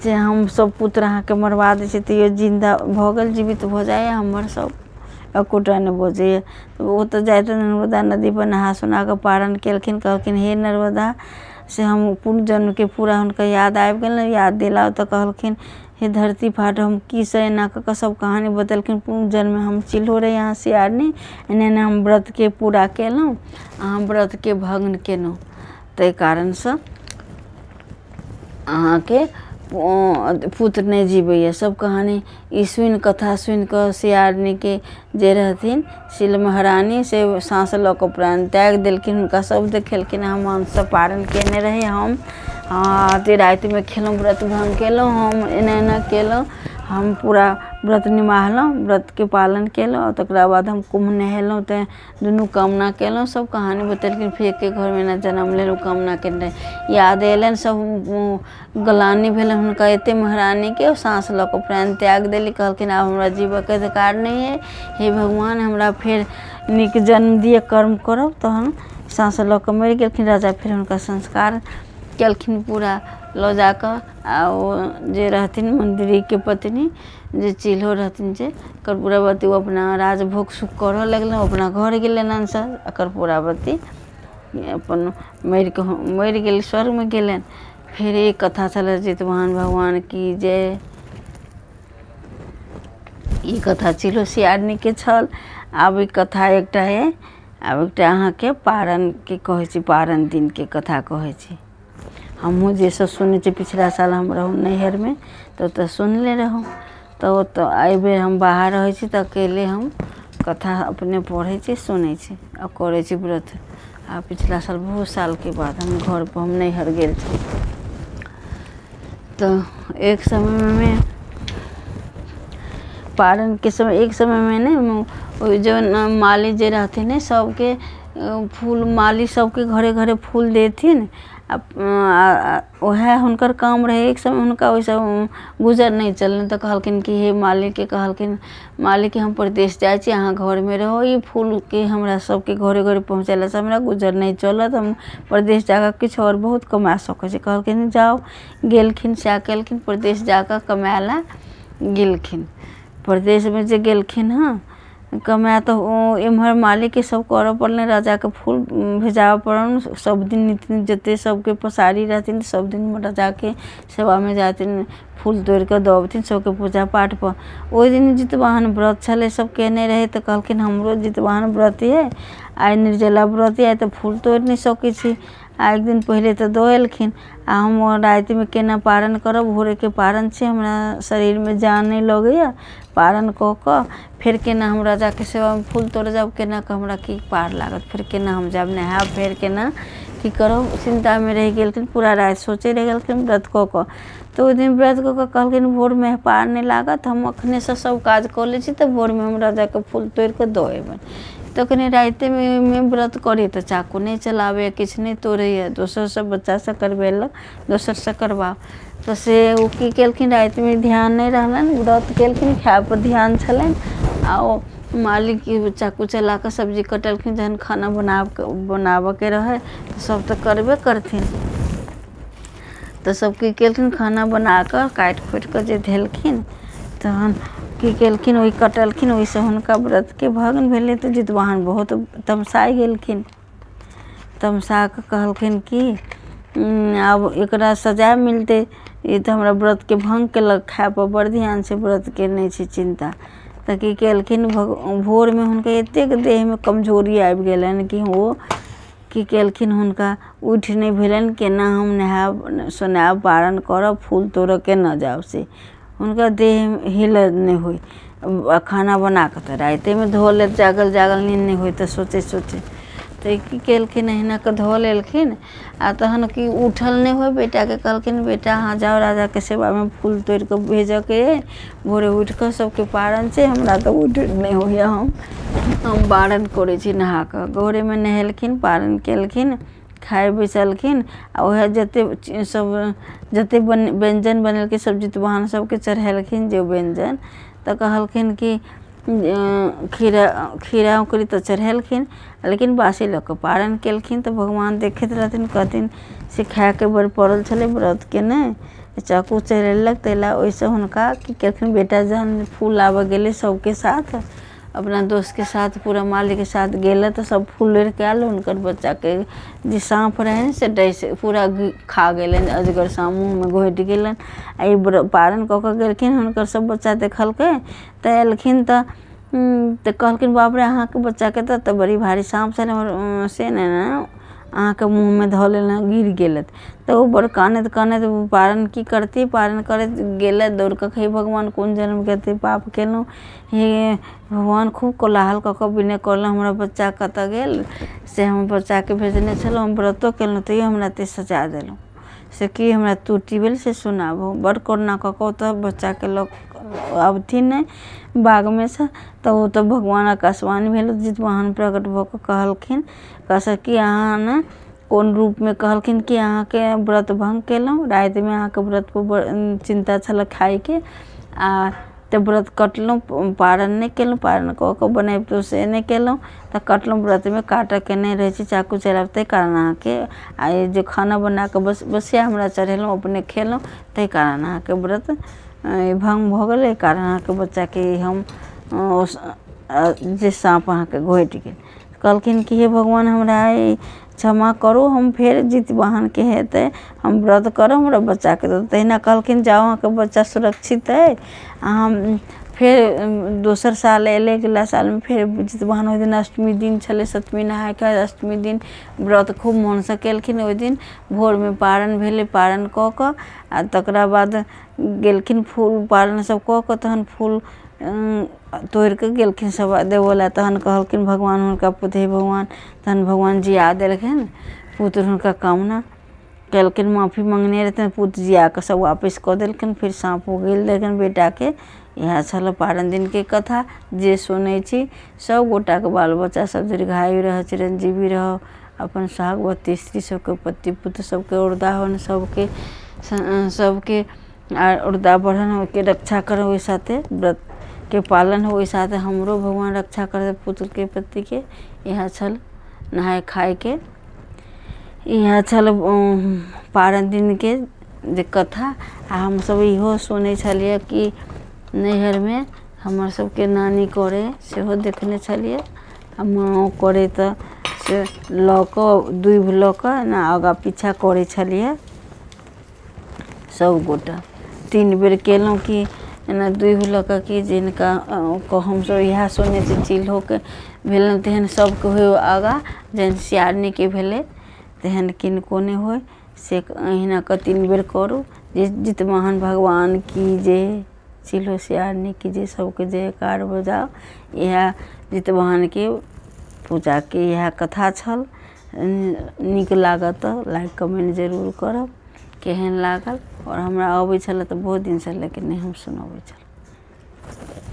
जे हम सब पुत्र अहाँके मरबा दै छी तैयो जिन्दा भऽ गेल, जीवित भऽ जाइए हमर सब एकोटा नहि बजैया। तऽ ओतऽ जाइत नर्मदा नदीपर नहा सोना कऽ पारण केलखिन। कहलखिन हे नर्मदा, से हम पूर्व जन्मके पूरा हुनका याद आबि गेलनि, याद दिलाउ। तऽ कहलखिन हे धरती फाट, हम की से एना कऽ कऽ सब कहानी बतेलखिन। पूर्व जन्ममे हम चिल्हो रही, अहाँ सियारनी, एना एना हम व्रतके पूरा केलहुँ, अहाँ व्रतके भग्न केलहुँ, ताहि कारणसँ अहाँके पुत्र नहि जीवैए। सब कहानी ई सुनि, कथा सुनि कऽ सियारनीके जे रहथिन सिल महारानी, से साँस लऽ कऽ प्राण त्यागि देलखिन। हुनका सब देखेलखिन, हम हमसब पारण केने रही, हम अथी रातिमे खेलहुँ, व्रत भङ्ग केलहुँ, हम एना एना केलहुँ, हम पूरा व्रत निमाहलहुँ, व्रतके पालन केलहुँ, तकरा बाद हम कुम्भ नहेलहुँ, तऽ दुनू कामना केलहुँ। सब कहानी बतेलखिन। फेर एके घरमे एना जनम लेलहुँ, कामना केने याद अयलनि, सब ग्लानि भेलनि हुनका एते महारानीके, साँस लऽ कऽ प्राण त्याग देली। कहलखिन आब हमरा जीबऽके अधिकार नहि अइ, हे भगवान हमरा फेर नीक जन्म दिअ, कर्म करब। तहन साँस लऽ कऽ मरि गेलखिन। राजा फेर हुनका संस्कार केलखिन पूरा लऽ जाकऽ। आ ओ जे रहथिन मन्त्रीके पत्नी जे चिल्हो रहथिन, जे कर्पूरावती, ओ अपना राजभोग सुख करऽ लगलनि, अपना घर गेलनि आ कर्पूरावती अपन मरिकऽ मरि गेल, स्वर्गमे गेलनि। फेर एक कथा छलै जितवाहन भगवान की जय। ई कथा चिल्हो सियारनीके छल। आब ई कथा एकटा अइ, आब एकटा अहाँके पारणके कहै छी, पारण दिनके कथा कहै छी। हमहूँ जे सब सुनै छी, पिछला साल हम रहूँ नैहरमे तऽ ओतऽ सुनले रहूँ, तऽ ओतऽ एहिबेर हम बाहर रहै छी तऽ अकेले हम कथा अपने पढ़ै छी, सुनै छी आ करै छी व्रत। आ पिछला साल बहुत सालके बाद हम घरपर हम नैहर गेल छी। तऽ एक समयमे पारणके समय, एक समयमे ने ओहि जे माली जे रहथिन ने, सबके फूल माली सबके घरे घरे फूल देथिन, आ उएह हुनकर काम रहै। एक समय हुनका ओहिसँ गुजर नहि चललनि, तऽ कहलखिन कि हे मालिकके, कहलखिन मालिक हम परदेश जाइ छी, अहाँ घरमे रहू, ई फूलके हमरा सबके घरे घरे पहुँचेलासँ हमरा गुजर नहि चलत, हम परदेश जाकऽ किछु आओर बहुत कमा सकै छी। कहलखिन जाउ। गेलखिन, सएह केलखिन, परदेश जाकऽ कमाए लए गेलखिन। परदेशमे जे गेलखिन हँ कमाए, तऽ ओ एम्हर मालिकके सब करऽ पड़लनि, राजाके फूल भेजाबऽ पड़लनि सब दिन नित, जते सबके पसारी रहथिन सब दिन राजाके सेवामे जाथिन, फूल तोड़ि कऽ दऽ अबथिन सबके पूजा पाठपर। ओहि दिन जितवाहन व्रत छलै, सब केने रहै, तऽ कहलखिन हमरो जितवाहन व्रत अइ, आइ निर्जला व्रत अइ, तऽ फूल तोड़ि नहि सकै छी, आ एक दिन पहिले तऽ दऽ एलखिन, आ हम रातिमे केना पारण करब, भोरेके पारण छै, हमरा शरीरमे जान नहि लगैए, पारण कऽ कऽ फेर केना हम राजाके सेवामे फूल तोड़ऽ जायब, केना कऽ हमरा की पार लागत, फेर केना हम जायब नहायब, फेर केना की करब। चिन्तामे रहि गेलखिन, पूरा राति सोचै रहि गेलखिन व्रत कऽ कऽ। तऽ ओहि दिन व्रत कऽ कऽ कहलखिन भोरमे पार नहि लागत, हम एखनेसँ सब काज कऽ लै छी, तऽ भोरमे हम राजाके फूल तोड़ि कऽ दऽ अयबनि। तखने रातिमे व्रत करी तऽ चाकू नहि चलाबैए, किछु नहि तोड़ैए, दोसरसँ बच्चासँ करबेलक, दोसरसँ करबाउ। तऽ से ओ की केलखिन, रातिमे ध्यान नहि रहलनि, व्रत केलखिन, खायपर ध्यान छलनि, आ ओ मालिक चाकू चला कऽ सब्जी कटलखिन। जहन खाना बनाबऽके रहै तऽ सब तऽ करबे करथिन, तऽ सब की केलखिन, खाना बना कऽ काटि खोटि कऽ जे धेलखिन, तहन की केलखिन, ओहि कटलखिन, ओहिसँ हुनका व्रतके भग्न भेलै। तऽ जितवाहन बहुत तमसाइ गेलखिन। तमसा कऽ कहलखिन कि आब एकरा सजाय मिलतै, ई तऽ हमरा व्रतके भङ्ग केलक, खायपर बड़ ध्यान छै, व्रतके नहि छै चिन्ता। तऽ की केलखिन, भोरमे हुनका एतेक देहमे कमजोरी आबि गेलनि कि ओ की केलखिन, हुनका उठि नहि भेलनि, केना हम नहायब सोनायब, पारण करब, फूल तोड़ऽ केना जायब, से हुनका देह हिलल नहि होइ। खाना बना कऽ तऽ रातिमे धो लेत, जागल जागल नींद नहि होइ तऽ सोचैत सोचैत, तऽ की केलखिन, अहिना कऽ धो लेलखिन। आ तहन की उठल नहि होइ, बेटाके कहलखिन बेटा अहाँ जाउ राजाके सेवामे फूल तोड़ि कऽ भेजऽके अइ, भोरे उठि कऽ सबके पारण छै, हमरा तऽ उठि नहि होइए, हम पारण करै छी नहा कऽ। भोरेमे नहेलखिन, पारण केलखिन, खाइ बैसलखिन, आ उएह जते सब जते व्यञ्जन बनेलखिन सब जितवाहन सबके चढ़ेलखिन जे व्यञ्जन। तऽ कहलखिन कि खीरा खीरा औंकुरी तऽ चढ़ेलखिन, लेकिन बासी लऽ कऽ पारण केलखिन। तऽ भगवान देखैत रहथिन, कहथिन से खायके बड़ पड़ल छलै व्रतके नहि चाकू चलेलक, ताहि लए ओहिसँ हुनका की केलखिन, बेटा जहन फूल लाबऽ गेलै सबके साथ अपना दोस्तके साथ पूरा मालीके साथ गेलथि तऽ सब फूल लोढ़िके आयल। हुनकर बच्चाके जे साँप रहनि से डसि पूरा खा गेलनि, अजगर साँप मुँहमे घोटि गेलनि। आ ई पारन कऽ कऽ गेलखिन, हुनकर सब बच्चा देखलकै तऽ एलखिन तऽ कहलखिन बाप रे, अहाँके बच्चाके तऽ बड़ी भारी साँप छलै, से ने अहाँके मुँहमे धऽ लेलनि, गिर गेलथि। तऽ ओ बड़ कानैत कानैत पारन की करती, पारन करैत गेलथि दौड़ कऽ, हे भगवान कोन जन्मके एते पाप केलहुँ, हे भगवान। खूब कोलाहल कऽ कऽ विनय करलहुँ, हमरा बच्चा कतऽ गेल, से हम बच्चाके भेजने छलहुँ, हम व्रतो केलहुँ तैयो हमरा एते सजा देलहुँ, से की हमरा त्रुटि भेल से सुनाबू। बड़ करुणा कऽ कऽ ओतऽ बच्चाके लऽ अबथिन नहि बागमे सँ, तऽ ओ तऽ भगवान आकाशवाणी भेल, जितवाहन प्रकट भऽ कऽ कहलखिन कि अहाँ ने कोन रूपमे, कहलखिन कि अहाँके व्रत भङ्ग केलहुँ रातिमे, अहाँके व्रत पर चिन्ता छलै खायके, आ तऽ व्रत कटलहुँ, पारन नहि केलहुँ, पारन कऽ कऽ बनैबतहुँ से नहि केलहुँ, तऽ कटलहुँ। व्रतमे काटऽके नहि रहै छै, चाकू चलायब, ताहि कारण अहाँके आ जे खाना बनाकऽ बस बसिया हमरा चढ़ेलहुँ, अपने खेलहुँ, ताहि कारण अहाँके व्रत भङ्ग भऽ गेल, एहि कारण अहाँके बच्चाके हम जे साँप अहाँके घोटि गेल। कहलखिन कि हे भगवान हमरा क्षमा करू, हम फेर जितवाहनके हेतै हम व्रत करब, हमरा बच्चाके। तहिना कहलखिन जाउ अहाँके बच्चा सुरक्षित अइ। अहाँ फेर दोसर साल एलै, अगिला सालमे फेर जितवाहन ओहि दिन अष्टमी दिन छलै, सप्तमी नहाय खाय, अष्टमी दिन व्रत खूब मोनसँ केलखिन। ओहि दिन भोरमे पारन भेलै, पारन कऽ कऽ आ तकरा बाद गेलखिन फूल पारन सब कऽ कऽ, तहन फूल तोड़ि कऽ गेलखिन सब देबऽला। तहन कहलखिन भगवान हुनका पुत्र, हे भगवान, तहन भगवान जिया देलखिन पुत्र। हुनका कामना केलखिन, माफी मंगने रहथिन, पुत्र जिया कऽ सब वापस कऽ देलखिन, फेर साँप उगैल देलखिन बेटाके। इएह छल पारन दिनके कथा। जे सुनै छी सब गोटाके बाल बच्चा सब दीर्घायु रहै, चिरंजीवी रहौ, अपन सोहागवती स्त्री सबके पति पुत्र सबके औरदा होनि, सबके सबके औरदा बढ़न, ओहिके रक्षा करऽ, ओहि साथे व्रत के पालन हो, ओहि साथे हमरो भगवान रक्षा करऽ पुत्रके पतिके। इएह छल नहाय खायके, इएह छल पारन दिनके जे कथा। आ हमसब इहो सुनै छलियै कि नैहरमे हमर सबके नानी करै, सेहो देखने छलियै, आ माँओ करै, तऽ से लऽ कऽ दूभि लऽ कऽ एना आगाँ पीछा करै छलियै सब गोटा। 3 बेर केलहुँ कि एना दूभि लऽ कऽ, कि जिनका हमसब इएह सुनै छी चिल्होके भेलनि तेहन सबके होइ आगाँ, जेहन सियारनीके भेलै तेहन किनको नहि होइ, से अहिना कऽ 3 बेर करू। जे जितवाहन भगवान की जय, चिल्हो सियारनी की जय, सबके जयकार बजाउ। इएह जितवाहनके पूजाके इएह कथा छल। नीक लागत तऽ लाइक कमेंट जरूर करब, केहन लागल। आओर हमरा अबै छलै तऽ बहुत दिनसँ, लेकिन नहि हम सुनबै छलहुँ।